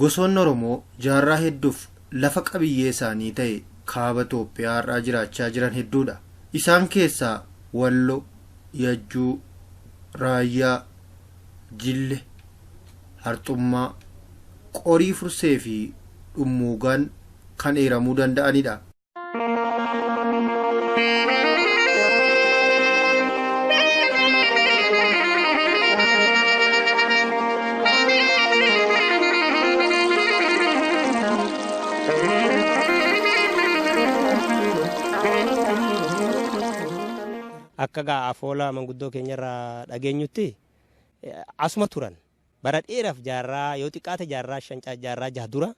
Gosoonni Oromoo jaarraa hedduuf lafa qabiyyee isaanii ta'e kaaba Itoophiyaa har'aa jiraachaa jiran hedduudha. Isaan keessaa Wallo, Yajjuu, Raayyaa, Jille, Harxummaa, Qorii Fursee fi Dhummuugaan kan eeramuu danda'anidha. Akka gaa afoola manguddoo keenyarraa dhageenyutti asuma turan. Bara dheeraaf jaarraa yoo xiqqaate jaarraa 5 jaarraa 6 dura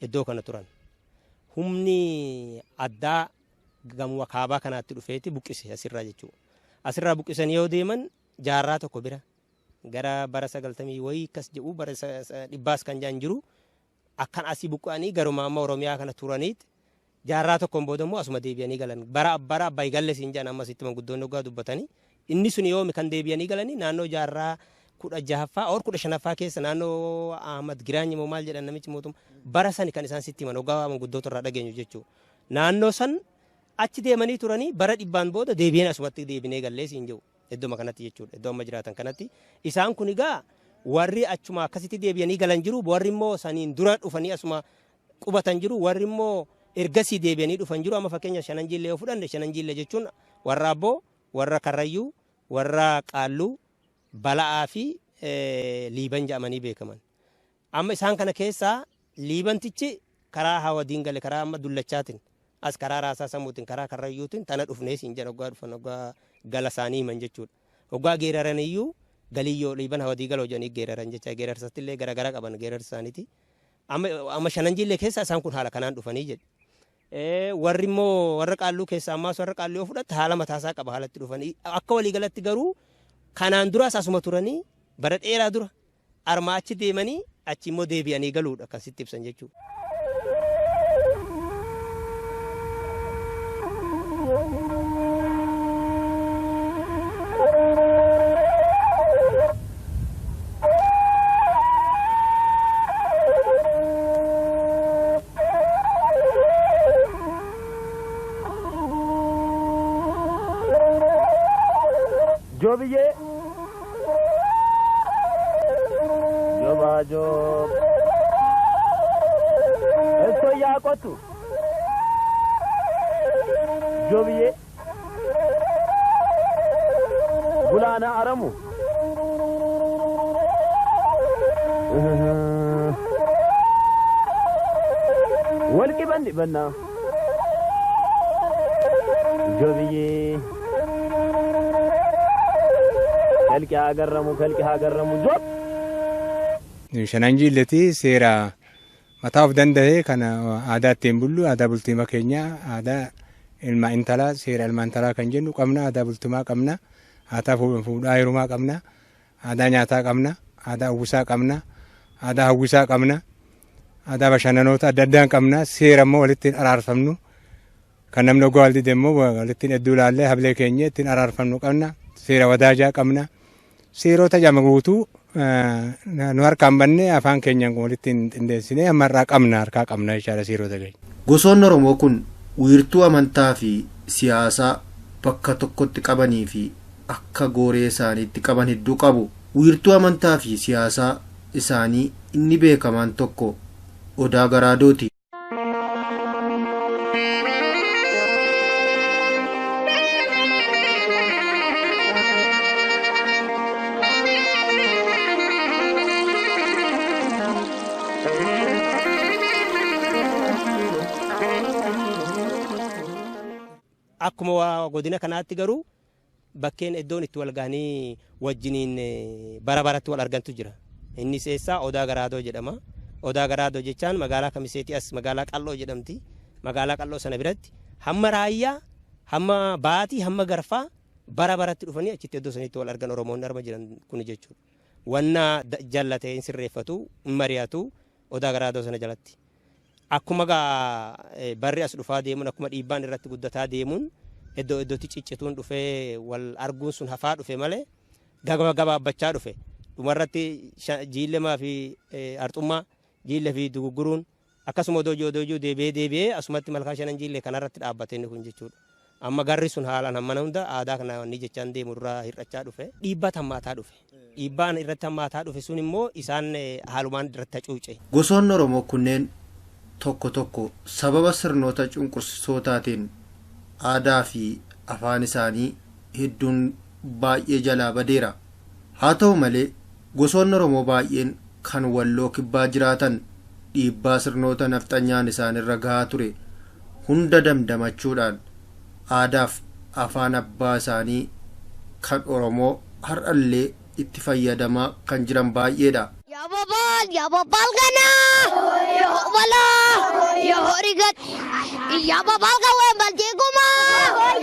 iddoo kana turan. Humni addaa gamuma kaabaa kanaatti dhufeeti buqqise asirraa jechuudha. Asirraa buqqisan yoo deeman jaarraa tokko bira gara bara 90 wayii akkas jedhu bara dhibbaas kan jaan jiru akkan asii buqqa'anii garuma amma Oromiyaa kana turaniit jaarraa tokkoon booda immoo asuma deebi'anii galan. Bara bara Abbaay Galle siin jedhan ammas itti manguddoonni hoggaa dubbatanii inni sun yoomi kan deebi'anii galanii naannoo jaarraa 16ffaa or 15ffaa keessa naannoo Ahmad Giraany moo maal jedhan namichi mootummaa bara sani kan isaan sitti himan hoggaa manguddoota irraa dhageenyu jechuudha. Naannoo san achi deemanii turanii bara dhibbaan booda deebi'een asumatti deebinee gallee siin jedhu iddoma kanatti jechuudha. Iddoo amma jiraatan kanatti. Isaan kun egaa warri achuma akkasitti deebi'anii galan jiru, warri immoo saniin dura dhufanii asuma qubatan jiru, warri immoo ergasii deebi'anii dhufan jiru. Amma fakkeenya Shanan Jiillee yoo fudhanne, Shanan Jiillee jechuun warra Abboo, warra Karrayyuu, warra Qaalluu, Bala'aa fi Liiban jedhamanii beekaman. Amma isaan kana keessaa Liibantichi karaa Hawadiin gale, karaa amma Dullachaatiin, as karaa Raasaa Samuutiin, karaa Karrayyuutiin tana dhufnee siin jedhan hoggaa dhufan, hoggaa gala isaanii himan jechuudha. Hoggaa geeraran iyyuu galiyyoo Liiban Hawadii galoo jedhanii geeraran jecha, geerarsatti illee garagara qaban geerarsa isaaniiti. Amma Shanan Jiillee keessa isaan kun haala kanaan dhufanii jedhe. Warri immoo warra Qaalluu keessaa ammaas warra Qaalluu yoo fudhatte haala mataasaa qaba haalatti dhufanii. Akka waliigalatti garuu kanaan duraas asuma turanii bara dheeraa dura armaa achi deemanii achi immoo deebi'anii galuudha kan sitti ibsan jechuudha. Jobiyyee. Jobaa joob. Eessoo yaa qotu. Jobiyyee. Gulaana aramu. Walqi banni bannaa. Jobiyyee. Kalqi haa garramu, kalqi haa garramu. Job. Shanan Jiilleeti seera mataa of danda'e kan aadaa ittiin bullu, aadaa bultiima keenya, aadaa ilma intalaa, seera ilma intalaa kan jennu qabna, aadaa bultumaa qabna, aadaa fuudhaa heerumaa qabna, aadaa nyaataa qabna, aadaa uwwisaa qabna, aadaa hawwisaa qabna, aadaa bashannanoota adda addaan qabna. Seera immoo walitti araarfamnu kan namni oggaa wal dide immoo walittiin hedduu ilaallee hablee keenya ittiin araarfannu qabna, seera wadaajaa qabna. Seerota jama guutuu nu harkaan banne afaan keenyaan walittiin xindeessinee amma irraa qabna, harkaa qabna jechaadha seerota keenya. Gosoonni Oromoo kun wiirtuu amantaa fi siyaasaa bakka tokkotti qabanii fi akka gooree isaaniitti qaban hedduu qabu. Wiirtuu amantaa fi siyaasaa isaanii inni beekamaan tokko Odaa Garaadooti. Akkuma godina kanaatti garuu bakkeen iddoon itti wal gahanii wajjiniin bara baratti wal argantu jira. Innis eessaa Odaa Garaadoo jedhama. Odaa Garaadoo jechaan magaalaa Kamiseetii as magaalaa Qal'oo jedhamti. Magaalaa Qal'oo sana biratti hamma Raayyaa, hamma Baatii, hamma Garfaa bara baratti dhufanii achitti iddoo sanitti wal argan Oromoonni arma jiran kuni jechuudha. Wanna jallatee hin sirreeffatu, hin mari'atu Odaa Garaadoo sana jalatti. Akkuma gaa barri as dhufaa deemuun, akkuma dhiibbaan irratti guddataa deemuun, iddoo iddootti ciccituun dhufee wal arguun sun hafaa dhufe malee gabaabbachaa dhufe. Dhumarratti Jiillemaa fi Arxummaa, Jiille fi Dugugguruun akkasuma odoo jiru deebi'ee deebi'ee asumatti Malkaa Shanan Jiille kanarratti dhaabbate inni kun jechuudha. Amma garri sun haalaan hammana hunda aadaa kana inni jechaan deemu irraa hir'achaa dhufe. Dhiibbaa hammaataa dhufe. Dhiibbaan irratti hammaataa dhufe sun immoo isaan haalumaan irratti hacuuce. Gosoonni Oromoo kunneen tokko tokko sababa sirnoota cunqursootaatiin aadaa fi afaan isaanii hedduun baay'ee jalaa badeera. Haa ta'u malee, gosoonni Oromoo baay'een kan Walloo Kibbaa jiraatan dhiibbaa sirnoota nafxanyaan isaanirra gahaa ture hunda damdamachuudhaan aadaaf afaan abbaa isaanii kan Oromoo har'allee itti fayyadamaa kan jiran baay'eedha. Ya babal, ya babal gana, ya bala, ya horigat, ya babal gawe baljiguma,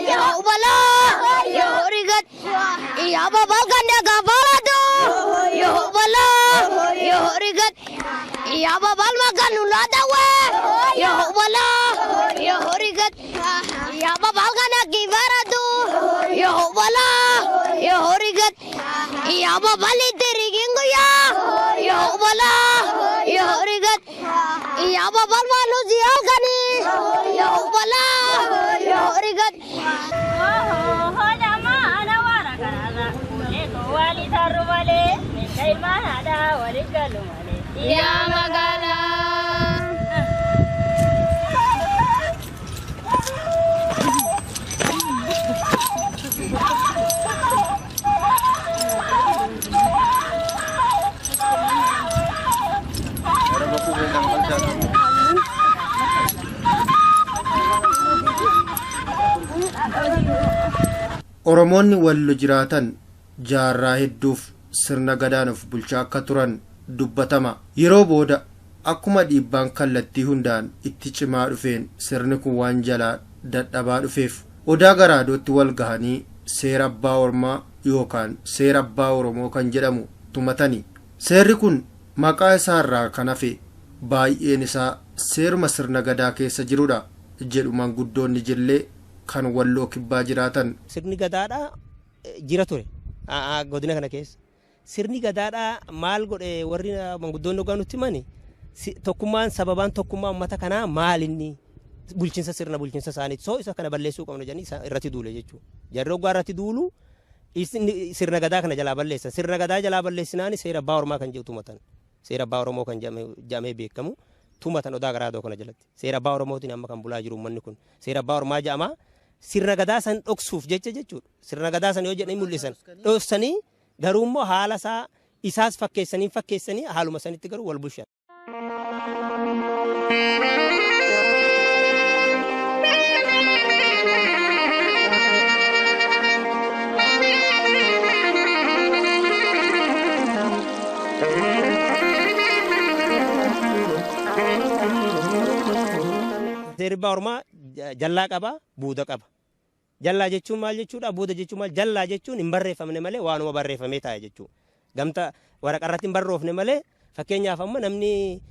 ya bala, ya horigat, ya babal gana gabalado, ya bala, ya horigat, ya babal makan uladawe, ya bala, ya horigat, ya babal gana gibarado, ya bala, ya horigat, ya babal itirigingu ya. Ya bala, ya horigat, ya babal malu zialgani, ya bala, ya horigat. Ya magala. Oromoonni Wallo jiraatan jaarraa hedduuf sirna gadaan of bulchaa akka turan dubbatama. Yeroo booda akkuma dhiibbaan kallattii hundaan itti cimaa dhufeen sirni kun waan jalaa dadhabaa dhufeef Odaa Garaadootti wal gahanii seera abbaa ormaa yookaan seera abbaa Oromoo kan jedhamu tumatani. Seerri kun maqaa isaarraa kan hafe baay'een isaa seeruma sirna gadaa keessa jirudha jedhu manguddoonni Jillee kan Walloo Kibbaa jiraatan. Sirni gadaadhaa jira ture godina kana keessa. Sirni gadaadhaa maal godhe? Warri manguddoonni hoggaa nutti himani, tokkummaan, sababaan tokkummaa uummata kanaa maal inni bulchiinsa, sirna bulchiinsa isaaniiti. So isa kana balleessuu qabna jedhanii irratti duule jechuudha. Jarri hoggaa irratti duulu sirna gadaa kana jalaa balleessan. Sirna gadaa jalaa balleessinaani seera abbaa ormaa kan jedhu tumatan. Seera abbaa Oromoo kan jedhamee beekamu tumatan Odaa Garaadoo kana jalatti. Seera abbaa Oromootiin amma kan bulaa jiru uummanni kun. Seera abbaa ormaa jedhama. Sirna gadaa san dhoksuuf jecha jechuudha. Sirna gadaa san yoo jedhanii mul'isan dhoksanii, garuu immoo haala isaa isaas fakkeessanii fakkeessanii haaluma sanitti garuu wal bulchan. Seerri abbaa ormaa jallaa qaba, buuda qaba. Jallaa jechuun maal jechuudha? Buuda jechuun maal? Jallaa jechuun hin barreeffamne malee waanuma barreeffamee taa'e jechuudha. Gamta waraqaa irratti hin barroofne malee, fakkeenyaaf amma namni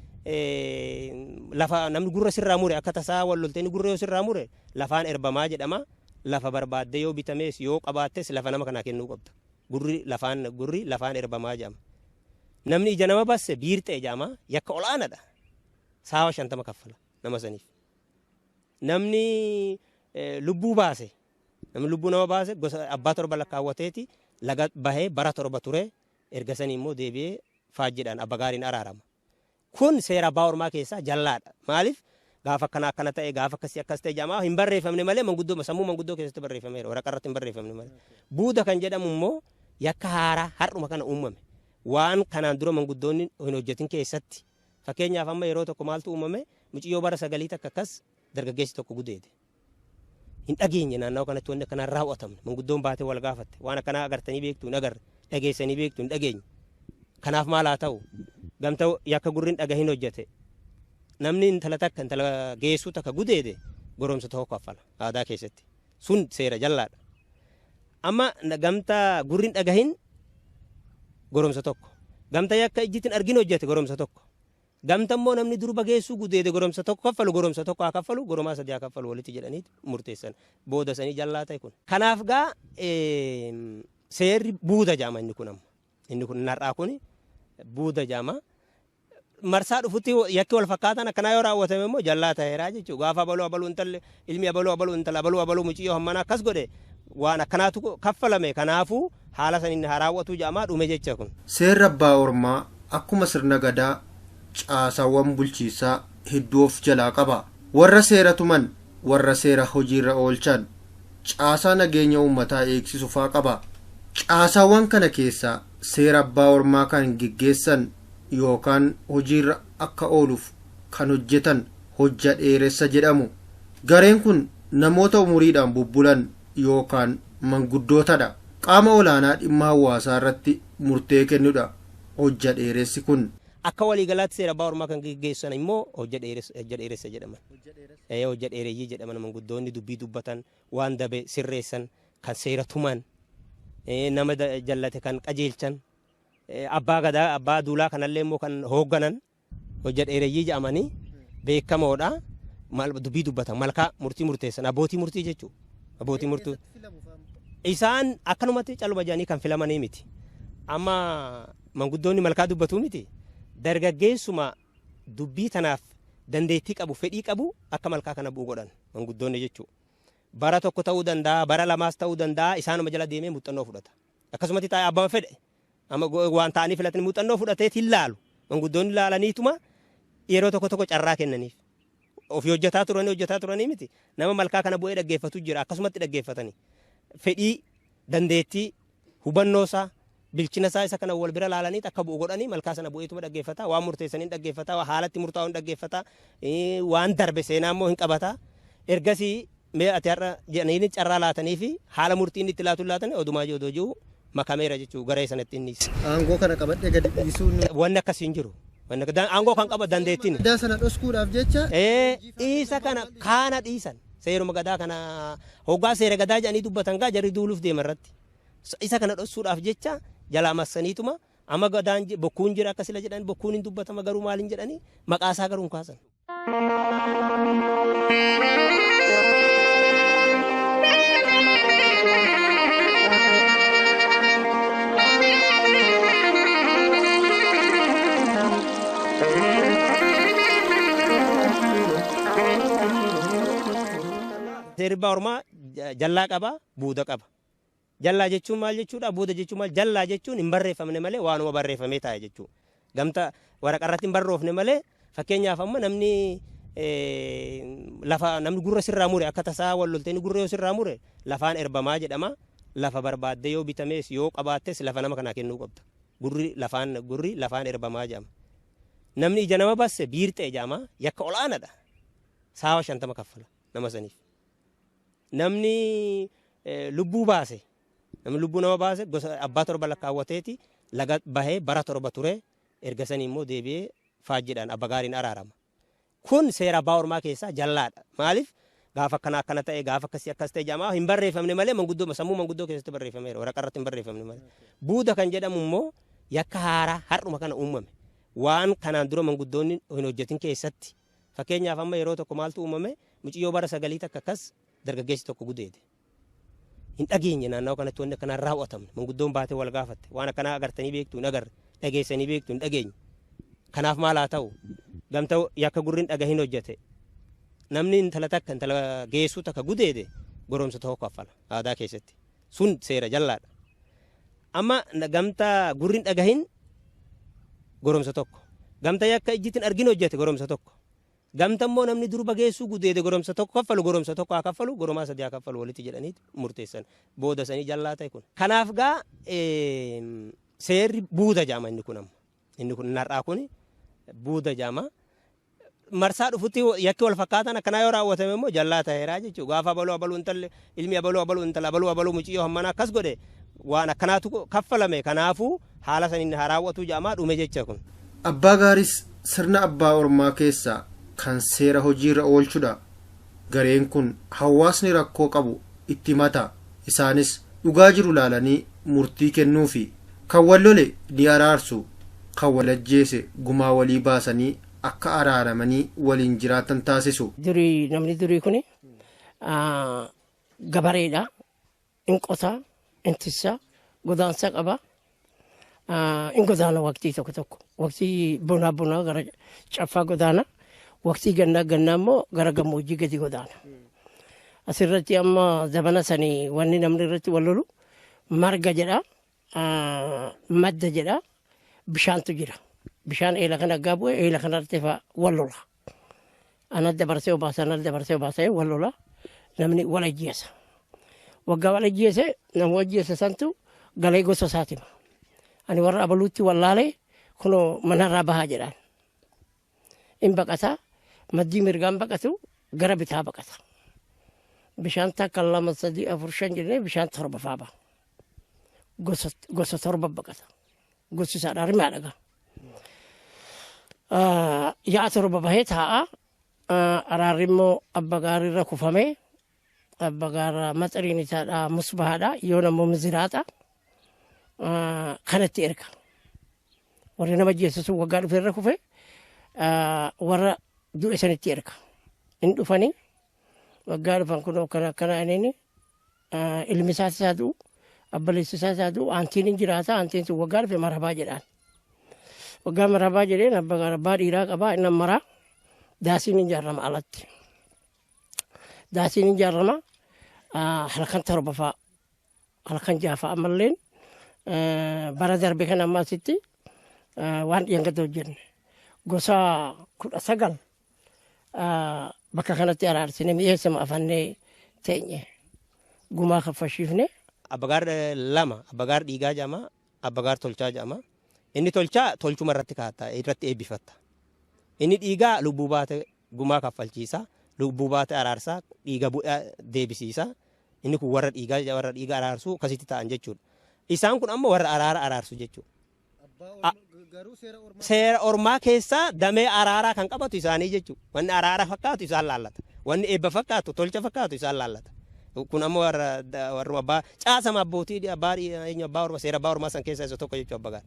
lafa, namni gurra sirraa mure, akka tasaa wal loltee gurra yoo sirraa mure, lafaan erbamaa jedhama. Lafa barbaaddee yoo bitamees yoo qabaattes lafa nama kanaa kennuu qabda. Gurri lafaan, gurri lafaan erbamaa jedhama. Namni ija nama basse biirxee jedhama, yakka olaanaadha. Saawa 50 kaffala nama saniif. Namni lubbuu baase, namni lubbuu nama baase gosa abbaa torba lakkaawwateeti laga bahee bara 7 ture, erga sanii immoo deebi'ee faajjiidhaan abba gaariin araarama. Kun seera abbaa ormaa keessaa jallaadha. Maaliif gaafa akkana akkana ta'e, gaafa akkasii akkas ta'e jedhama, hin barreeffamne malee manguddoo, sammuu manguddoo keessatti barreeffameera, waraqaa irratti hin barreeffamne malee. Buuda kan jedhamu immoo yakka haaraa har'uma kana uumame. Waan kanaan dura manguddoonni hin hojjetin keessatti, fakkeenyaaf amma yeroo tokko maaltu uumame? Muciyyoo bara 9 takka akkas dargaggeessi tokko gudeede. Hin dhageenye naannawaa kanatti wanni akkanaa raawwatamne. Manguddoon baatee wal gaafatte, waan akkanaa agartanii beektu? Hin agarre. Dhageessanii beektu? Hin dhageenye. Kanaaf maal haa ta'u? Gamta yakka gurri hin dhagahin hojjete. Namni intala takka, intala geessuu takka gudeede goromsa tokko kaffala aadaa keessatti. Sun seera jallaadha. Amma gamta gurri hin dhagahin goromsa tokko. Gamta yakka ijjitiin argin hojjete goromsa tokko. Gamta immoo namni durba geessuu gudeede goromsa tokko kaffalu, goromsa tokko haa kaffalu, goromaa sadii haa kaffalu walitti jedhanii murteessan. Booda sanii jallaa ta'e kun. Kanaaf gaa seerri buuda jaama inni kun amma. Inni kun narraa kun buuda jaama. Marsaa dhufutti yakki wal fakkaatan akkanaa yoo raawwatame immoo jallaa ta'eera jechuudha. Gaafa abaluu abaluu intalli ilmi abaluu abaluu intala abaluu abaluu muciyyoo hammana akkas godhe waan akkanaatu kaffalame, kanaafuu haala saniin haa raawwatu jedhamaa dhume jecha kun. Seerri abbaa ormaa akkuma sirna gadaa caasaawwan bulchiisaa hedduu of jalaa qaba. Warra seera tuman, warra seera hojiirra oolchan, caasaa nageenya uummataa eegsisu faa qaba. Caasaawwan kana keessaa seera abbaa ormaa kan geggeessan yookaan hojiirra akka ooluuf kan hojjetan hojja dheeressa jedhamu. Gareen kun namoota umuriidhaan bubbulan yookaan manguddootadha. Qaama olaanaa dhimma hawaasaa irratti murtee kennudha hojja dheeressi kun. Akka waliigalaatti seera abbaa ormaa kan geggeessan immoo hojja dheeressa jedhaman. Hojja dheereyyii jedhaman, manguddoonni dubbii dubbatan, waan dabe sirreessan, kan seera tuman, nama jallate kan qajeelchan, abbaa gadaa abbaa duulaa kanallee immoo kan hoogganan hojja dheereyyii jedhamanii beekamoodha. Dubbii dubbatan, malkaa murtii murteessan, abbootii murtii jechuudha. Abbootii murtii isaan akkanumatti caluma jedhanii kan filamanii miti. Amma manguddoonni malkaa dubbatuu miti. Dargaggeessuma dubbii tanaaf dandeettii qabu, fedhii qabu akka malkaa kana bu'u godhan manguddoonni jechuudha. Bara tokko ta'uu danda'a, bara lamaas ta'uu danda'a, isaanuma jala deemee muuxannoo fudhata. Akkasumatti taa'ee abbaan fedhe amma waan ta'anii filatanii muuxannoo fudhatee hin laalu. Manguddoonni laalaniituma yeroo tokko tokko carraa kennaniif. Ofii hojjetaa turanii miti. Nama malkaa kana bu'ee dhaggeeffatu jira, akkasumatti dhaggeeffatanii. Fedhii, dandeettii, hubannoo isaa, bilchina isaa isa kana wal bira laalanii akka bu'u godhanii malkaa sana bu'eetuma dhaggeeffata, waan murteessanii dhaggeeffata, haalatti murtaa'uun dhaggeeffata, waan darbe seenaa immoo hin qabata. Ergasii mee ati har'a jedhanii carraa laatanii fi haala murtiin itti laatu laatanii odumaa jiru odoo jiru makameera jechuu garee sanatti innis. Aangoo kana qabadhee gadi dhiisuun Wanni akkasii hin jiru. Aangoo kan qaba dandeettiin. Gadaa sana dhoskuudhaaf jecha. Dhiisa kana kaana dhiisan. Seeruma gadaa kana hoggaa seera gadaa jedhanii dubbatan gaa jarri duuluuf deema irratti. Isa kana dhossuudhaaf jecha jalaa massaniituma amma gadaan bokkuun jira akka sila jedhan bokkuun hin dubbatama garuu maaliin jedhanii maqaa isaa garuu hin kaasan. Seerri abbaa ormaa jallaa qaba, buuda qaba. Jallaa jechuun maal jechuudha? Buuda jechuun maal? Jallaa jechuun hin barreeffamne malee waanuma barreeffamee taa'e jechuudha. Gamta waraqaa irratti hin barroofne malee, fakkeenyaaf amma namni lafa namni gurra sirraa mure akka tasaa wal loltee gurra yoo sirraa mure lafaan erbamaa jedhama. Lafa barbaaddee yoo bitamees yoo qabaattes lafa nama kanaa kennuu qabda. Gurri lafaan erbamaa jedhama. Namni ija nama basse biirxee jedhama, yakka olaanaadha. Saawa 50 kaffala nama saniif. Namni lubbuu baase, namni lubbuu nama baase gosa abbaa torba lakkaawwateeti laga bahee bara 7 ture, erga sanii immoo deebi'ee faajjiidhaan abba gaariin araarama. Kun seera abbaa ormaa keessaa jallaadha. Maaliif gaafa akkana akkana ta'e gaafa akkasii akkas ta'e jedhama hin barreeffamne malee manguddoo sammuu manguddoo keessatti barreeffameera, waraqaa irratti hin barreeffamne malee. Buuda kan jedhamu immoo yakka haaraa har'uma kana uumame. Waan kanaan dura manguddoonni hin hojjetin keessatti fakkeenyaaf amma yeroo tokko maaltu uumame, muciyyoo bara 9 takka akkas dargaggeessi tokko gudeede. Hin dhageenye naannoo kanatti wanni akkanaa raawwatamne, manguddoon baatee wal gaafatte, waan akkanaa agartanii beektu hin agarre, dhageessanii beektu hin dhageenye. Kanaaf maal haa ta'u, gamta yakka gurri hin dhagahin hojjete. Namni intala takka intala geessuu takka gudeede goromsa tokko kaffala aadaa keessatti. Sun seera jallaadha. Amma gamta gurri hin dhagahin goromsa tokko. Gamta yakka ijjitiin argin hojjete goromsa tokko. Gamta immoo namni durba geessuu gudeede goromsa tokko kaffalu, goromsa tokko haa kaffalu, goromaa sadii haa kaffalu walitti jedhanii murteessan. Booda sanii jallaa ta'e kun. Kanaaf gaa seerri buuda jedhama inni kun amma. Inni kun narraa kun buuda jedhama. Marsaa dhufutti yakki wal fakkaatan akkanaa yoo raawwatame immoo jallaa ta'eera jechuudha. Gaafa abaluu abaluu intalli ilmi abaluu abaluu intala abaluu abaluu muciyyoo hammana akkas godhe waan akkanaatu kaffalame, kanaafuu haala saniin haa raawwatu jedhamaa dhume jecha kun. Abbaa gaaris sirna abbaa ormaa keessaa kan seera hojiirra oolchudha. Gareen kun hawaasni rakkoo qabu itti mata. Isaanis dhugaa jiru laalanii murtii kennuufi kan wal lole ni araarsu. Kan wal ajjeese gumaa walii baasanii akka araaramanii waliin jiraatan taasisu. Durii namni durii kuni gabareedha. In qotaa, in tissaa, godaansa qaba. In godaana waqtii tokko tokko. Waqtii bonaa bonaa gara caffaa godaana. Waqtii gannaa gannaa immoo gara gammoojjii gadi godaana. Asirratti amma zabana sanii wanni namni irratti wal lolu marga jedha, madda jedha, bishaantu jira. Bishaan eela kana aggaa bu'e eela kanarratti fa'a wal lola. Ana dabarsee obaasa, ana dabarsee obaasa wal lola. Namni wal ajjeesa. Waggaa wal ajjeese nama ajjeese santu galee gosa isaatima. Ani warra abaluutti wallaalee kunoo manarraa bahaa jedhaan. In baqata, maddii mirgaan baqatu gara bitaa baqata. Bishaan takka, lama, sadii, afur, shan jennee bishaan torba faa ba'a. Gosa torba baqata. Gosi isaa rimaa dhagaa. Ya'a torba bahee taa'a. Araarri immoo abba gaariirra kufamee abba gaara maxariin isaadha musbahaadha yoon ammoo miziraaxa kanatti erga. Warri nama ajjeese sun waggaa dhufe irra kufe warra du'e sanitti erga. In dhufanii waggaa dhufan kun akkana akkana inni ilmi isaas isaa du'u, abbaleessi isaas isaa du'u, aantiin hin jiraata, aantiin sun waggaa dhufe marhabaa jedhaan. Waggaa marhabaa jedheen abba gaara abbaa dhiiraa qabaa inni maraa daasiin hin ijaarama alatti. Daasiin hin ijaarama halkan 7 fa'a, halkan 6 fa'a ammalleen bara darbe kan amma asitti waan dhiyaangatti hojjenne. Gosa 19 bakka kanatti araarsine mi'eessama afannee teenye gumaa kaffashiifne. Abbagaar lama, abbagaar dhiigaa jedhama, abbagaar tolchaa jedhama. Inni tolchaa tolchuma irratti kaata, irratti eebbifatta. Inni dhiigaa lubbuu baate gumaa kaffalchiisa, lubbuu baate araarsaa, dhiiga bu'aa deebisiisa. Inni kun warra dhiigaa, warra dhiiga araarsuu akkasitti ta'an jechuudha. Isaan kun ammoo warra araara araarsu jechuudha. Seera ormaa keessaa damee araaraa kan qabatu isaanii jechuudha. Wanni araara fakkaatu isaan laallata. Wanni eebba fakkaatu, tolcha fakkaatu isaan laallata. Kun ammoo warra warra abbaa caasama abbootii abbaa eenyu abbaa ormaa seera abbaa ormaa san keessaa isa tokko jechuudha abbaa gaara.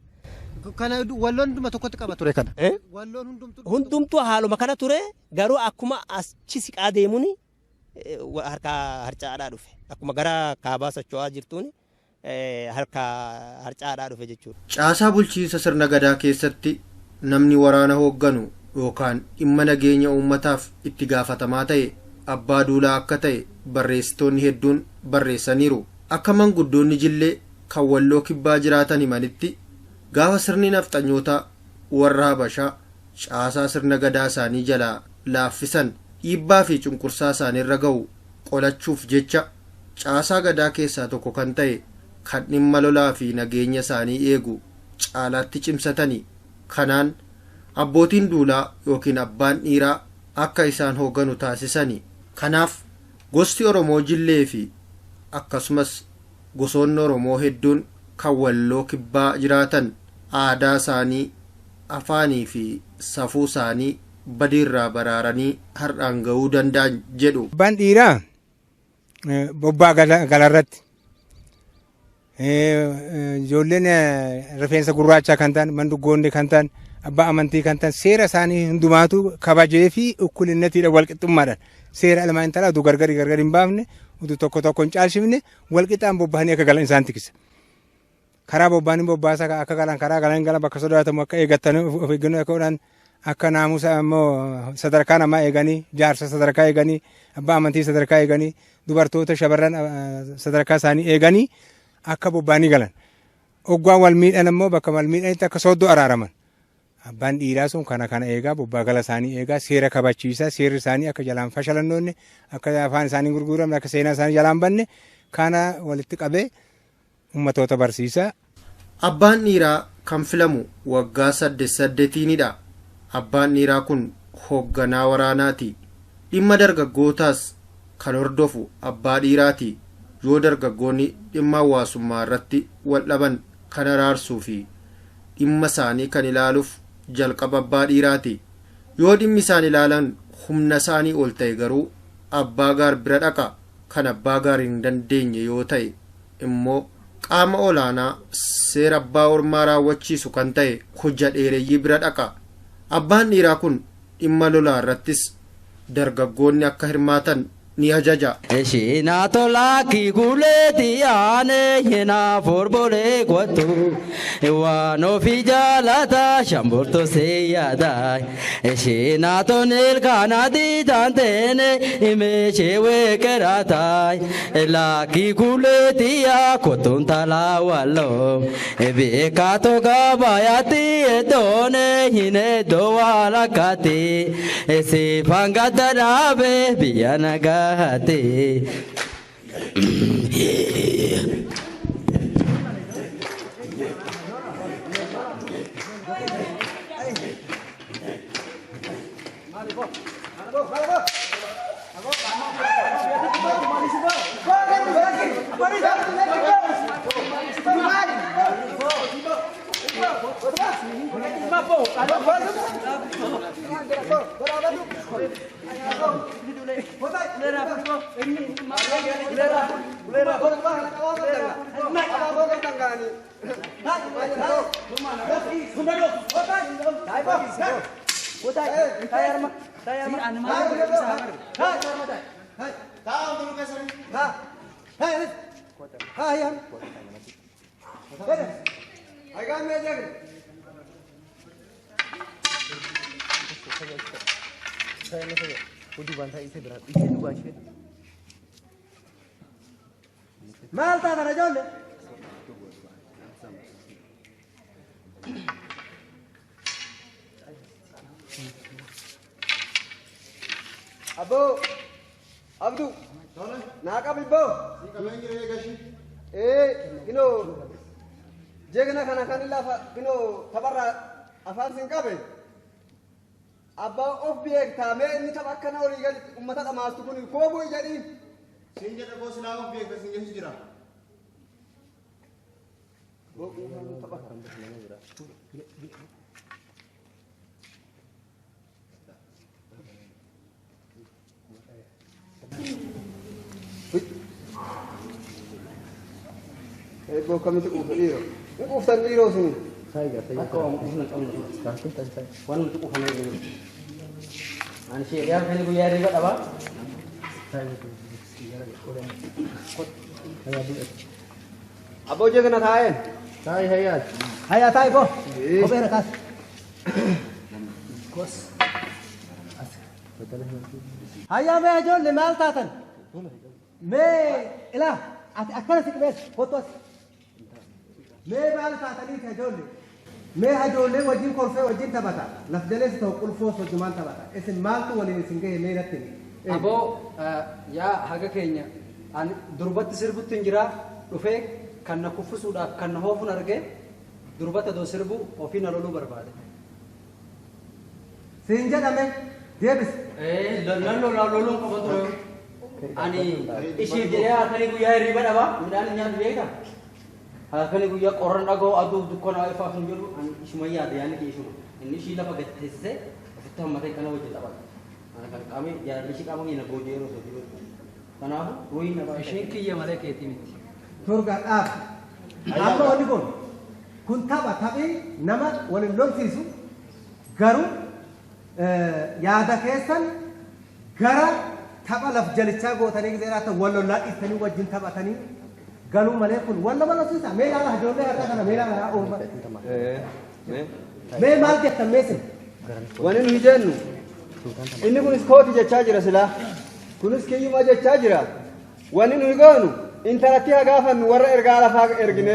Kana walloon hunduma tokkotti qaba ture kana. Walloon hundumtuu. Hundumtuu haaluma kana ture, garuu akkuma achi siqaa deemuun harka harcaadhaa dhufe. Akkuma gara kaabaa socho'aa jirtuun harka harcaadhaa dhufe jechuudha. Caasaa bulchiinsa sirna gadaa keessatti namni waraana hoogganu yookaan dhimma nageenya uummataaf itti gaafatamaa ta'e abbaa duulaa akka ta'e barreessitoonni hedduun barreessaniiru. Akka manguddoonni Jillee kan Walloo kibbaa jiraatan himanitti, gaafa sirni nafxanyootaa warra Habashaa caasaa sirna gadaa isaanii jalaa laaffisan dhiibbaa fi cunqursaa isaaniirra ga'u qolachuuf jecha caasaa gadaa keessaa tokko kan ta'e kan dhimma lolaa fi nageenya isaanii eegu caalaatti cimsatanii, kanaan abbootiin duulaa yookiin abbaan dhiiraa akka isaan hoogganu taasisanii. Kanaaf gosti Oromoo Jillee fi akkasumas gosoonni Oromoo hedduun kan Walloo kibbaa jiraatan aadaa isaanii, afaanii fi safuu isaanii badiirraa baraaranii har'aan ga'uu danda'an jedhu. Abbaan dhiiraa bobbaa galarratti ijoolleen rifeensa gurraachaa kan ta'an, manduggoonni kan ta'an, abbaa amantii kan ta'an seera isaanii hundumaatu kabajee fi ukkulinnatiidha walqixxummaadhaan seera ilmaan intalaa utuu gargari gargari hin baafne, utuu tokko tokko hin caalchifne, walqixxaan bobba'anii akka galan isaan tikisa. Karaa bobba'anii bobbaasa akka galan, karaa galan galan, bakka sodaatamu akka eeggatanii of eeggannoo akka godhan, akka naamusa immoo sadarkaa namaa eeganii, jaarsa sadarkaa eeganii, abbaa amantii sadarkaa eeganii, dubartoota shamarran sadarkaa isaanii eeganii akka bobba'anii galan. Oggaa wal miidhan immoo bakka wal miidhanitti akka sooddoo araaraman. Abbaan dhiiraa sun kana kana eegaa, bobbaa gala isaanii eegaa, seera kabachiisaa, seerri isaanii akka jalaan fashalannoonne, akka afaan isaanii gurguramne, akka seenaa isaanii jalaan banne kana walitti qabee ummatoota barsiisaa. Abbaan dhiiraa kan filamu waggaa 8 8tiinidha. Abbaan dhiiraa kun hoogganaa waraanaati. Dhimma dargaggootaas kan hordofu abbaa dhiiraati. Yoo dargaggoonni dhimma hawaasummaa irratti wal dhaban kan araarsuu fi dhimma isaanii kan ilaaluuf jalqaba abbaa dhiiraati. Yoo dhimmi isaan ilaalan humna isaanii ol ta'e garuu abbaa gaar bira dhaqa. Kan abbaa gaar hin dandeenye yoo ta'e immoo Qaama olaanaa seera abbaa ormaa raawwachiisu kan ta'e hojja dheereyyii bira dhaqa. Abbaan dhiiraa kun dhimma lolaa irrattis dargaggoonni akka hirmaatan ni ajaja. Ishina tola kiguleeti aane hina forbolee kottu waan ofii jaalata shamburto seeyyaada. Ishina tonel kanadi tanteene imeeshee weeqeraata. Laaki kuleeti yaa kottuun talaa walloo beekaatoo gabayaatti eddoone hin eddoo walakkaatti siifan gadda dhaabee biyya nagaa. Maal taatan ijoollee? Abboo Abduu naa qabi boo. Ee kinoo jeegna kana kan lafa kinoo tapharraa afaan sin qabe. Abbaa of beektaa mee inni tapha akkana olii gadi uummata dhamaastu kun koo bu'i jedhiin. Siin jedha boo silaa of beekta siin jechu jira. Eebboo akkamitti quufa dhiiroo? Ni quuftan dhiiroo suni. Akka waan quufna qabnu waan nuti quufamee jiru. Ani ishee gaafa guyyaa hirriba dhabaa. Abboo jeegna taa'een. Taa'i hayyaa. Hayyaa taa'i boo. Kopheera kaas. Hayyaa mee ijoollee maal taatan? Mee ilaa ati akkana si qibees kottu as. Mee maal taatanii ijoollee? Mee ijoollee wajjin kolfee wajjin taphata. Laf jalees ta'u qulfoos wajjumaan taphata. Isin maaltu waliin isin gahe mee natti himi? Aboo yaa haga keenya ani durbatti sirbutti hin jiraa dhufee kan na kuffisuudhaaf kan na hoofuun argee durbata doo sirbu ofii na loluu barbaade. Siin jedhame deebis. Nan lolaa loluun qaba ture. Ani ishiif jedhee halkanii guyyaa hirriba dhabaa midhaan hin nyaatu beektaa? Halkanii guyyaa qorran dhaga'u aduu dukkanaa ifaaf hin jedhu ani ishuma yaada yaadni kee ishuma. Inni ishii lafa gadi teessisee ofitti hammatee kana wajjin taphata. Ani kan qaamni jaalalli ishii qaama keenya booji'ee yeroo osoo jiru. Kanaafuu ruuhii na baay'ee. Isheen kiyya malee keetii miti. Turga dhaab. Amma wanni kun tapha taphii nama waliin lolsiisu garuu yaada keessan gara tapha laf jalichaa gootanii gisee laata wal lollaa dhiistanii wajjin taphatanii galuu malee kun wal nama lolsiisa. Mee ilaala ijoollee har'a kana mee ilaala oolma. Mee maal jettan mee isin? Wanni nuyi jennu inni kunis kooti jechaa jira silaa kunis kiyyuma jechaa jira. Wanni nuyi goonu intalatti haa gaafannu warra ergaa lafaa ergine.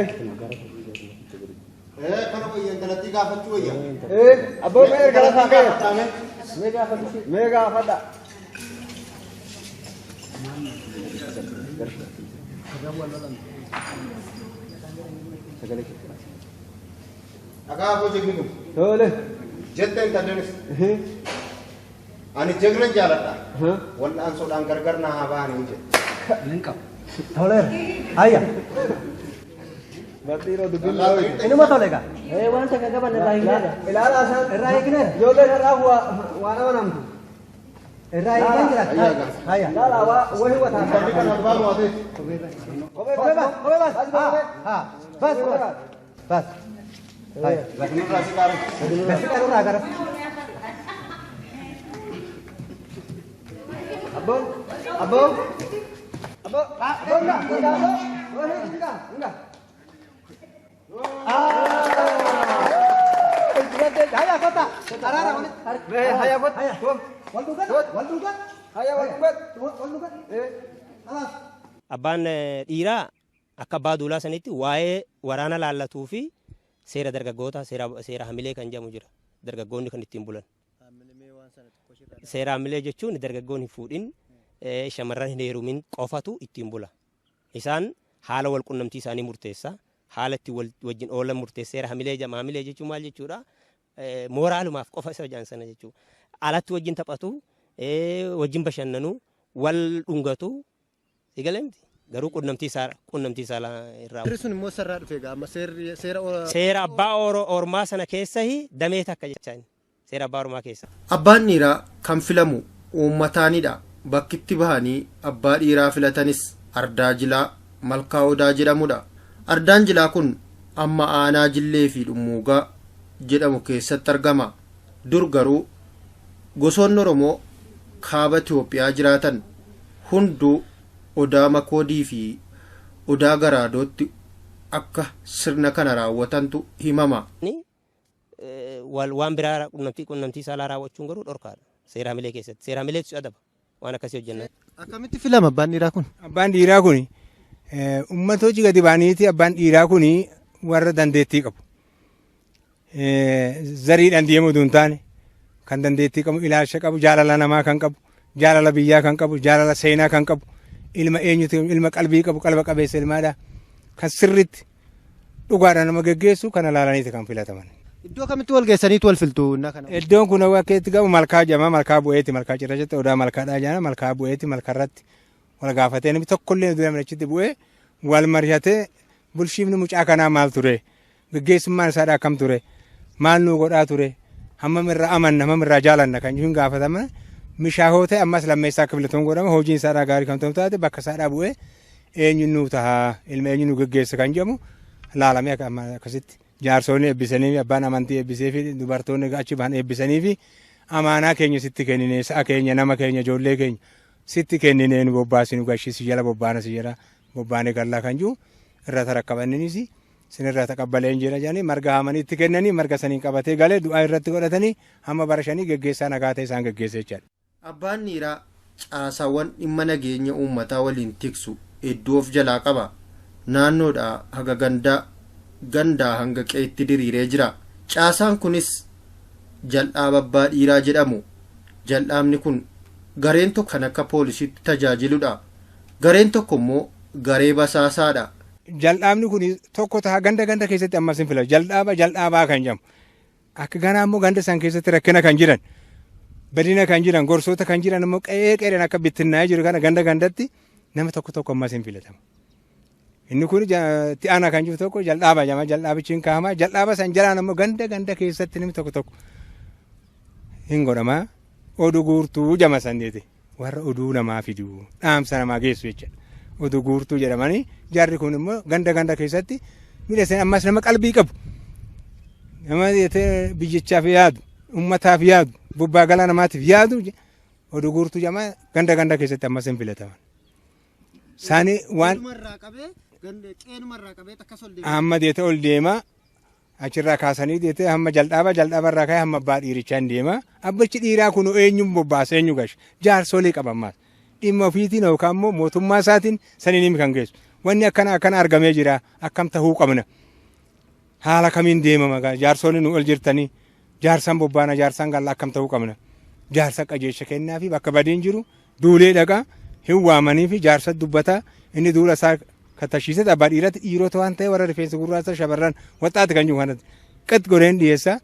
Kana wayya intalatti gaafachuu wayya. Abboo mee erga lafaa ka'e. Mee gaafadha. Dhagaa afoo jegni kun. Tole. Jette intallenis. Ani jegnan jaaladha. Wal'aansoodhaan gargar na haa ba'anii jedhe. Nin qaba. Toleera. Hayya. Barxiiroo dubbiin Inuma tole egaa. Waan takka qaban irraa hin galle. Ilaalaa isaan Irraa eegneera. Ijoolleen har'aaf waan amanamtu. Irraa eegan jira. Haya. Laala waa wahii wataa. Kophee baas, kophee baas. Haa, baas, baas. Haya. Gasi qarurraa gara. Abbo, abbo, abbo, abbo, nga, nga, abbo, wahii, nga, nga. Haya, kota. Araara walitti. Haya, kot. Haya. Wal duukaa, wal duukaa. Haya, wal duukaa. Wal duukaa. Alaas. Abbaan dhiiraa akka abbaa duulaa sanitti waa'ee waraana laallatuu fi seera dargaggoota seera hamilee kan jedhamu jira. Dargaggoonni kan ittiin bulan. Seera hamilee jechuun dargaggoon hin fuudhin, shamarran hin heerumin qofatu ittiin bula. Isaan haala wal qunnamtii isaanii murteessa. Haala itti wajjin oolan murteessa. Seera hamilee jedhama. Hamilee jechuun maal jechuudha? Mooraalumaaf qofa isa jedhan sana jechuudha. Alatti wajjin taphatu, wajjin bashannanu, wal dhungatu. Egalee miti. Garuu qunnamtii saalaa irraa. Seerri sun immoo sarara dhufe egaa amma seera Seera abbaa ormaa sana keessa damee takka jechaan. Seera abbaa ormaa keessa. Abbaan dhiiraa kan filamu uummataanidha. Bakkitti bahanii abbaa dhiiraa filatanis Ardaa Jilaa Malkaa Odaa jedhamudha. Ardaan Jilaa kun amma aanaa Jillee fi Dhummuugaa jedhamu keessatti argama. Dur garuu gosoonni Oromoo kaaba Itoophiyaa jiraatan hunduu Odaa Makoodii fi Odaa Garaadootti akka sirna kana raawwatantu himama. Waan biraa qunnamtii saalaa raawwachuun garuu dhorkaadha. Seera hamilee keessatti. Seera hamileetu adaba. Waan akkasii hojjenna. Akkamitti filama abbaan dhiiraa kun? Abbaan dhiiraa kun uummata hojii gadi ba'aniiti. Abbaan dhiiraa kun warra dandeettii qabu. Zariidhaan deemuu osoo hin taane kan dandeettii qabu, ilaalcha qabu, jaalala namaa kan qabu, jaalala biyyaa kan qabu, jaalala seenaa kan qabu, ilma eenyutu ilma qalbii qabu, qalba qabeessa ilmaadha. Kan sirriitti dhugaadhaan nama geggeessu kana ilaalaniiti kan filataman. Iddoo kamitti wal geessaniitu wal filtu innaa kana? Iddoon kun akka itti gahu malkaa jedhama. Malkaa bu'eeti. Malkaa cirracha odaa malkaadhaa jedhama. Malkaa bu'eeti. Malkarratti wal gaafatee namni tokkollee dura achitti bu'ee wal mari'atee bulchiifni mucaa kanaa maal ture? Geggeessummaan isaadhaa akkam ture? Maal nuu godhaa ture? Hammam irraa amanna? Hammam irraa jaalanna? Kan jiru gaafatama. Mishaahoo ta'e ammas lammeessaa akka filatamu godhama. Hojiin isaadhaa gaarii kan ta'u taate bakka isaadhaa bu'ee eenyu nuu tahaa? Ilma eenyu nu geggeessa kan jedhamu laalamee akkasitti. Jaarsoonni eebbisanii abbaan amantii eebbisee fi dubartoonni achi bahan eebbisanii fi amaanaa keenya sitti kennine, sa'a keenya, nama keenya, ijoollee keenya sitti kennine, nu bobbaasi, nu gashiisi, jala bobbaana, si jala bobbaane gallaa kan jiru irra tarakkabanninis sinirraa taqabbaleen jira jedhanii marga haamanii itti kennanii marga saniin qabatee galee du'aa irratti godhatanii hamma bara shanii geggeessaa nagaa ta'e isaan geggeessa jechaadha. Abbaan dhiiraa caasaawwan dhimma nageenya uummataa waliin tiksu hedduu of jalaa qaba. Naannoodhaa haga gandaa, gandaa hanga qe'eetti diriiree jira. Caasaan kunis jal'aaba abbaa dhiiraa jedhamu. Jal'aabni kun gareen tokko kan akka poolisiitti tajaajiludha. Gareen tokko immoo garee basaasaadha. Jal'aabni kun tokko ta'a ganda ganda keessatti ammas hin filatu. Jal'aaba jal'aabaa kan jedhamu. Akka ganaa immoo ganda san keessatti rakkina kan jiran, badina kan jiran, gorsoota kan jiran immoo qe'ee qe'een akka bittinnaa'ee jiru kana ganda gandatti nama tokko tokko ammas hin filatamu. Inni kun itti aanaa kan jiru tokko jal'aaba jedhama. Jal'aabichi hin kaa'ama. Jal'aaba san jalaan immoo ganda ganda keessatti namni tokko tokko hin godhama. Oduu guurtuu jama sanneeti. Warra oduu namaa fidu, dhaamsa namaa geessu jechuudha. Oduu guurtuu jedhamanii jarri kun immoo ganda ganda keessatti miidhagsan ammas nama qalbii qabu. Nama biyyichaaf yaadu, uummataaf yaadu, bobbaa galaa namaatiif yaadu oduu guurtuu jedhama ganda ganda keessatti ammas hin filataman. Isaanii waan hamma deete ol deema achirraa kaasanii deete hamma jal'aaba jal'aaba irraa ka'ee hamma abbaa dhiirichaa hin deema. Abbichi dhiiraa kun eenyuun bobbaasa, eenyu gasha? Jaarsolii qaba ammaas. Dhimma ofiitiin yookaan immoo mootummaa isaatiin saniin kan geessu. Wanni akkana akkana argamee jira, akkam tahuu qabna? Haala kamiin deemama? Jaarsolii nu ol jirtanii jaarsaan bobbaana, jaarsaan galla, akkam tahuu qabna? Jaarsa qajeelcha kennaa fi bakka badiin jiru duulee dhaqa hin waamanii fi jaarsa dubbataa inni duula isaa katashiisee abbaa dhiiratti dhiirota waan ta'e warra rifeensa gurraacha shamarran waxxaati kan jiru kanatti qet godheen dhiyeessa.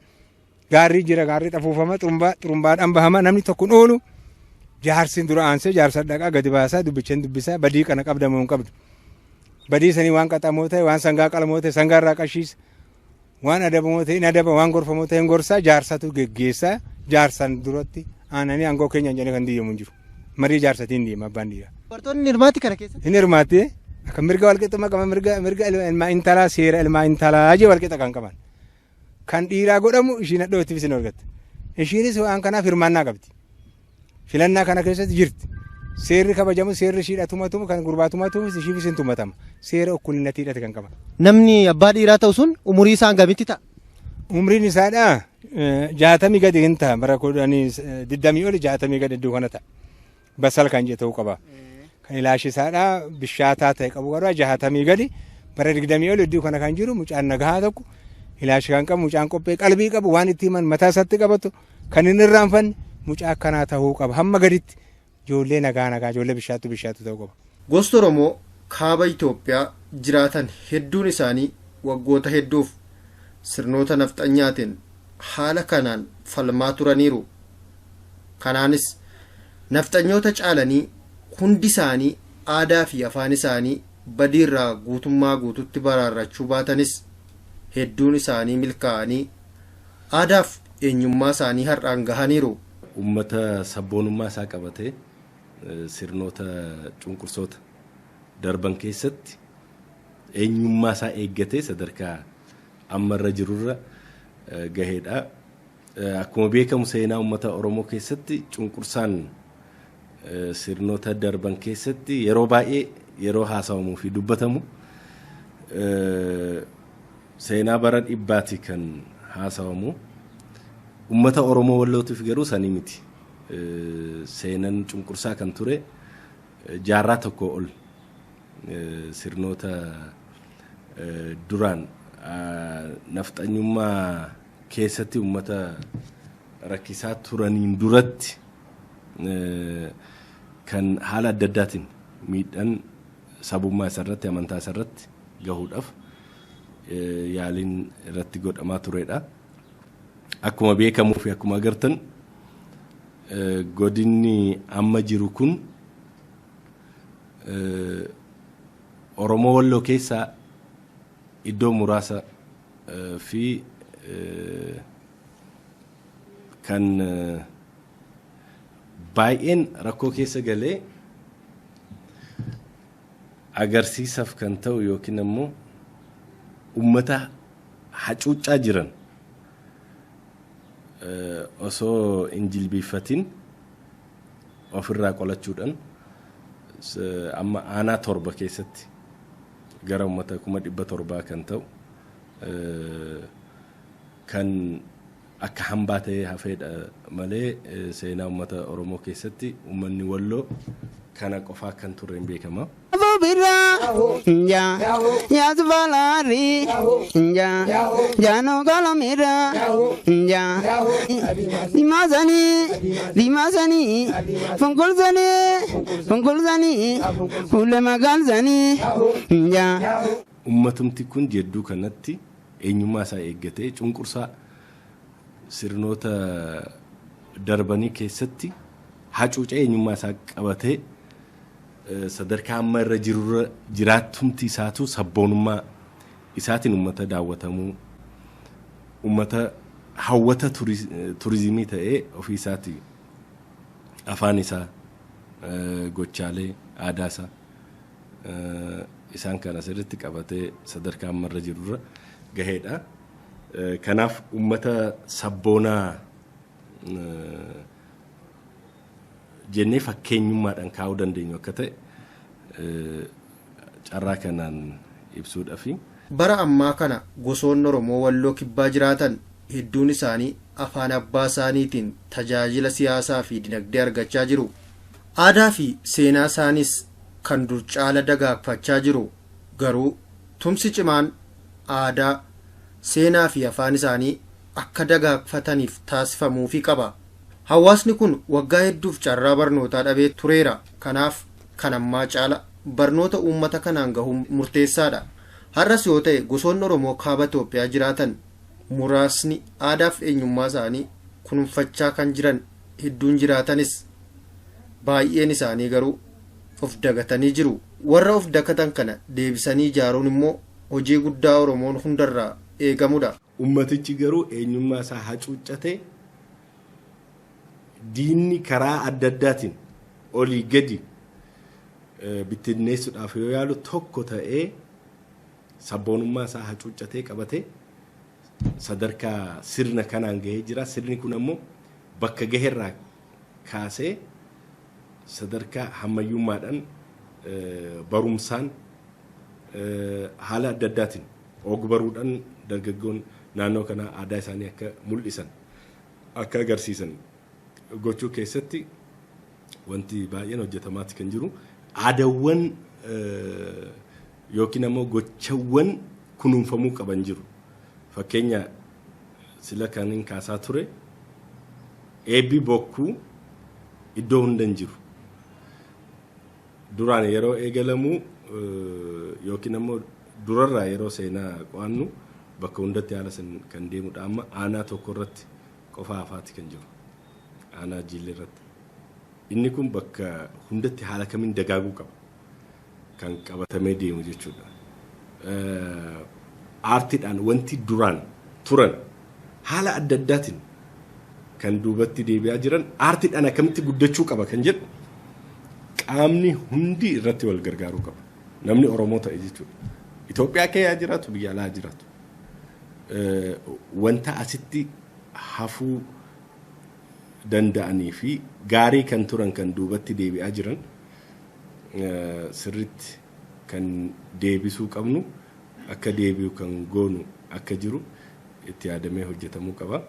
Gaarri jira, gaarri xafuufama, xurumbaadhaan bahama, namni tokko hin oolu. Jaarsi dura aansee jaarsa dhaqaa gadi baasaa dubbichaan dubbisaa, badii kana qabda moo hin qabdu? Badii sanii waan qaxamoo ta'e, waan sangaa qalamoo ta'e sangaa irraa qashiisa, waan adabamoo ta'e hin adaba, waan gorfamoo ta'e hin gorsaa. Jaarsatu geggeessaa, jaarsaan duratti Aananii aangoo keenya hin jedhee kan diigamu hin jiru. Marii jaarsatiin deema abbaan dhiiraa. Dubartoonni hirmaatti kana keessatti? Hin hirmaatti. Akka mirga walqixxummaa qaban mirga ilmaa intalaa seera ilmaa intalaa jee walqixa kan qaban. Kan dhiiraa godhamu ishiin hadhootti isin argatte. Ishiinis waan kanaaf hirmaannaa qabdi. Filannaa kana keessatti jirti. Seerri kabajamu seerri ishiidha tumatumu kan gurbaa tumatumus ishiifis hin tumatama. Seera okkulinnatiidhati kan qaban. Namni abbaa dhiiraa ta'u sun umurii isaa hangamitti ta'a? Umriin isaadha 60 gadi hin ta'a, bara 10 20 oli 60 gadi iddoo kana ta'a. Basal kan jedhu ta'uu qaba. Kan ilaashi isaadha bishaataa ta'e qabu garuu 60 gadi, bara 20 oli iddoo kana kan jiru mucaan nagahaa tokko, ilaashi kan qabu, mucaan qophee qalbii qabu, waan itti himan mataa isaatti qabatu, kan hin irraanfanne mucaa akkanaa ta'uu qaba. Hamma gaditti ijoollee nagaa nagaa, ijoollee bishaattu bishaattu ta'uu qaba. Gosti Oromoo kaaba Itoophiyaa jiraatan hedduun isaanii waggoota hedduuf sirnoota nafxanyaatiin haala kanaan falmaa turaniiru. Kanaanis nafxanyoota caalanii hundi isaanii aadaa fi afaan isaanii badiirraa guutummaa guututti baraarrachuu baatanis, hedduun isaanii milkaa'anii aadaaf eenyummaa isaanii har'aan gahaniiru. Uummata sabboonummaa isaa qabatee sirnoota cunqursoota darban keessatti eenyummaa isaa eeggatee sadarkaa ammarra jirurra gaheedha. Akkuma beekamu seenaa uummata Oromoo keessatti cunqursaan sirnoota darban keessatti yeroo baay'ee yeroo haasawamuu fi dubbatamu seenaa bara dhibbaati kan haasawamu. Uummata Oromoo Wallootiif garuu sanii miti. Seenan cunqursaa kan ture jaarraa tokko ol sirnoota duraan nafxanyummaa keessatti uummata rakkisaa turaniin duratti kan haala adda addaatiin miidhaan sabummaa isarratti, amantaa isarratti gahuudhaaf yaaliin irratti godhamaa turedha. Akkuma beekamuu fi akkuma agartan godinni amma jiru kun Oromoo Walloo keessaa iddoo muraasa fi kan baay'een rakkoo keessa galee agarsiisaaf kan ta'u yookiin ammoo ummata hacuuccaa jiran osoo hin jilbiiffatin ofirraa qolachuudhaan amma aanaa 7 keessatti gara uummata 700,000 kan ta'u kan akka hambaa ta'ee hafeedha malee, seenaa uummata Oromoo keessatti uummanni Walloo kana qofaa kan turre hin beekama. Ja yaasbalari ja jano galamira ja dimasani dimasani fonkolzani fonkolzani kule magalzani ja. Uummatumti kun jedduu kanatti eenyummaa isaa eeggatee cunqursaa sirnoota darbanii keessatti hacuucee eenyummaa isaa qabatee sadarkaa amma irra jirurra jiraattumti isaatu sabboonummaa isaatiin uummata daawwatamuu, uummata hawwata turizimii ta'ee ofii isaati afaan isaa, gochaalee aadaa isaa isaan kana sirriitti qabatee sadarkaa amma irra jirurra gaheedha. Kanaaf uummata sabboonaa jennee fakkeenyummaadhaan kaa'uu dandeenyu akka ta'e carraa kanaan ibsuudhaafi. Bara ammaa kana gosoonni Oromoo Walloo kibbaa jiraatan hedduun isaanii afaan abbaa isaaniitiin tajaajila siyaasaa fi dinagdee argachaa jiru. Aadaa fi seenaa isaaniis kan dur caala dagaagfachaa jiru. Garuu tumsi cimaan aadaa, seenaa fi afaan isaanii akka dagaagfataniif taasifamuufii qaba. Hawaasni kun waggaa hedduuf carraa barnootaa dhabee tureera. Kanaaf kan ammaa caala barnoota uummata kanaan gahuun murteessaadha. Har'as yoo ta'e gosoonni Oromoo kaaba Itoophiyaa jiraatan muraasni aadaaf eenyummaa isaanii kunuunfachaa kan jiran hedduun jiraatanis, baay'een isaanii garuu of dagatanii jiru. Warra of dagatan kana deebisanii ijaaruun immoo hojii guddaa Oromoon hundarraa eegamudha. Ummatichi garuu eenyummaa isaa hacuuccatee Diinni karaa adda addaatiin olii gadi bittinneessuudhaaf yoo yaalu tokko ta'ee sabboonummaa isaa hacuuccatee qabatee sadarkaa sirna kanaan gahee jira. Sirni kun ammoo bakka gaheerraa kaasee sadarkaa hammayyummaadhaan, barumsaan, haala adda addaatiin og-baruudhaan dargaggoon naannoo kanaa aadaa isaanii akka mul'isan, akka agarsiisan gochuu keessatti wanti baay'een hojjetamaati kan jiru. Aadaawwan yookiin ammoo gochawwan kunuunfamuu qaban jiru. Fakkeenya sila kan hin kaasaa ture, eebbi bokkuu iddoo hunda hin jiru. Duraan yeroo eegalamu yookiin ammoo durarraa yeroo seenaa qo'annu bakka hundatti haala san kan deemudha. Amma aanaa tokko irratti qofa hafaati kan jiru. Aanaa Jiillee irratti. Inni kun bakka hundatti haala kamiin dagaaguu qaba kan qabatamee deemu jechuudha. Aartiidhaan wanti duraan turan haala adda addaatiin kan duubatti deebi'aa jiran aartiidhaan akkamitti guddachuu qaba kan jedhu qaamni hundi irratti wal gargaaruu qaba. Namni Oromoo ta'e jechuudha. Itoophiyaa keessa jiraatu, biyya alaa jiraatu. Wanta asitti hafuu danda'anii fi gaarii kan turan kan duubatti deebi'aa jiran sirritti kan deebisuu qabnu, akka deebi'u kan goonu akka jiru itti yaadamee hojjetamuu qaba.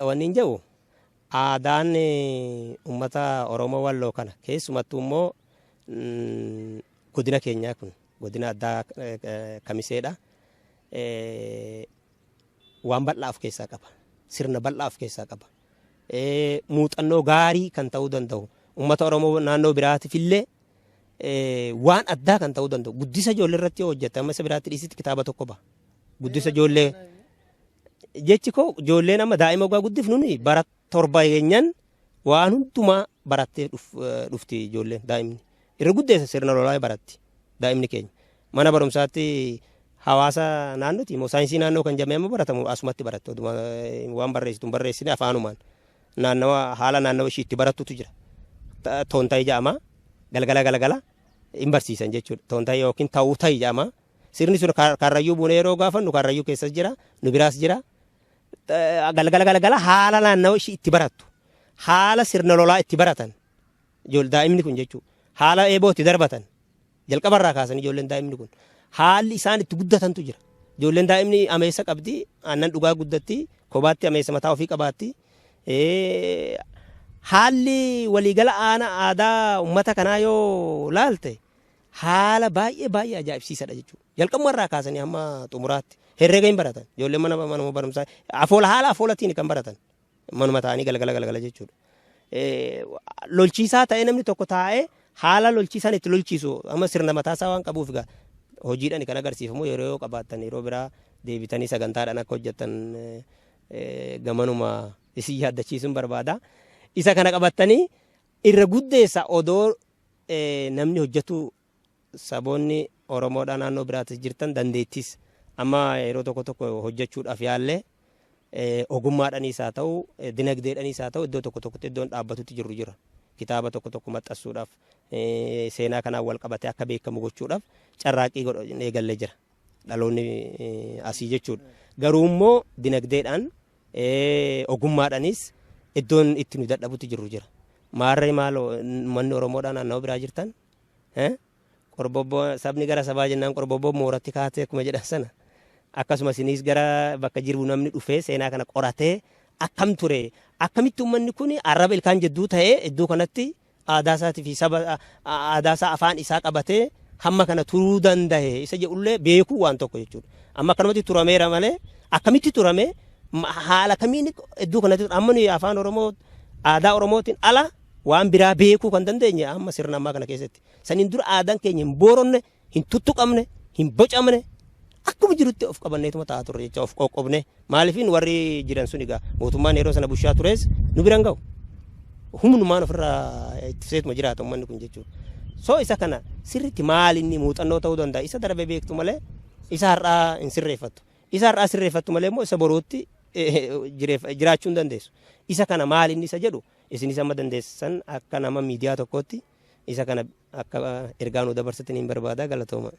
Wanni hin jedhu, aadaan uummata Oromoo Walloo kana, keessumattuu immoo godina keenyaa kun, godina addaa Kamiseedha. Waan bal'aa of keessaa qaba. Sirna bal'aa of keessaa qaba. Muuxannoo gaarii kan ta'uu danda'u, uummata Oromoo naannoo biraatiif illee waan addaa kan ta'uu danda'u. Guddisa ijoollee irratti yoo hojjette, amma isa biraatti dhiisitti kitaaba tokko ba'a. Guddisa ijoollee jechi koo, ijoolleen amma daa'ima ogaa guddifnu nuni bara 7 keenyan waan hundumaa barattee dhufti ijoolleen daa'imni. Irra guddeessa sirna lolaa baratti daa'imni keenya. Mana barumsaatti hawaasa naannooti immoo saayinsii naannoo kan jedhamee amma baratamu asumatti baratti. Waan barreessitu hin barreessine, afaanumaan. Naannawa haala naannawa ishii itti barattutu jira. Toontayi jedhama. Galgala galgala hin barsiisan jechuudha. Toontayi yookiin ta'uu ta'i jedhama. Sirni sun Karrayyuu buunee yeroo gaafannu Karrayyuu keessas jira, nu biraas jira. Galgala galgala haala naannawa ishii itti barattu. Haala sirna lolaa itti baratan. Daa'imni kun jechuudha. Haala eeboo itti darbatan. Jalqabarraa kaasanii ijoolleen daa'imni kun. Haalli isaan itti guddatantu jira. Ijoolleen daa'imni ameessa qabdi, aannan dhugaa guddatti, kophaatti ameessa mataa ofii qabaatti. Haalli waliigala aana aadaa uummata kanaa yoo laalte haala baay'ee baay'ee ajaa'ibsiisadha jechuudha. Jalqabumarraa kaasanii hamma xumuraatti herreega hin baratan. Ijoolleen mana barumsaa afoola, haala afoolatiin kan baratan. Manuma ta'anii galgala galgala jechuudha. Lolchiisaa ta'ee namni tokko taa'ee haala lolchiisaan itti lolchiisu amma sirna mataasaa waan qabuuf egaa hojiidhaan kan agarsiifamu yeroo yoo qabaattan yeroo biraa deebitanii sagantaadhaan akka hojjettan gamanuma isin yaaddachiisuun barbaada. Isa kana qabattanii irra guddeessa odoo namni hojjetu, saboonni Oromoodhaa naannoo biraatis jirtan dandeettis amma yeroo tokko tokko hojjechuudhaaf yaallee, ogummaadhaanis haa ta'u, dinagdeedhaanis haa ta'u, iddoo tokko tokkotti iddoon dhaabbatutti jirru jira. Kitaaba tokko tokko maxxansuudhaaf, seenaa kanaan wal qabatee akka beekamu gochuudhaaf carraaqqii eegallee jira. Dhaloonni asii jechuudha. Garuu immoo dinagdeedhaan, ogummaadhaanis iddoon itti nu dadhabutti jirru jira. Maarree maaloo, manni Oromoodhaa naannoo biraa jirtan, qorbobboo sabni gara sabaa jennaan qorbobboo mooratti kaatee akkuma jedhan sana, akkasuma isinis gara bakka jiru namni dhufee seenaa kana qoratee akkam ture, akkamitti uummanni kun arraba ilkaan jidduu ta'ee iddoo kanatti aadaa isaatii fi saba aadaa isaa, afaan isaa qabatee hamma kana turuu danda'e isa jedhullee beekuu waan tokko jechuudha. Amma akkanumatti turameera malee akkamitti turame, haala kamiin iddoo kanatti amma nuyi afaan Oromoo, aadaa Oromootiin ala waan biraa beekuu kan dandeenye amma sirna ammaa kana keessatti. Saniin dura aadaan keenya hin booronne, hin tuttuqamne, hin bocamne, akkuma jirutti of qabanneetuma taa'aa turre jecha, of qoqqobne. Maaliifin warri jiran sun egaa mootummaan yeroo sana bushaa tures nu biran ga'u. Humnumaan ofirraa ittiseetuma jiraata uummanni kun jechuudha. So isa kana sirriitti maal inni muuxannoo ta'uu danda'a, isa darbe beektu malee isa har'aa hin sirreeffattu. Isa har'aa sirreeffattu malee immoo isa boruutti jiraachuu hin dandeessu. Isa kana maal inni isa jedhu Isinis amma dandeessan akka nama miidiyaa tokkootti isa kana akka ergaa nu dabarsitaniin barbaada, galatooma.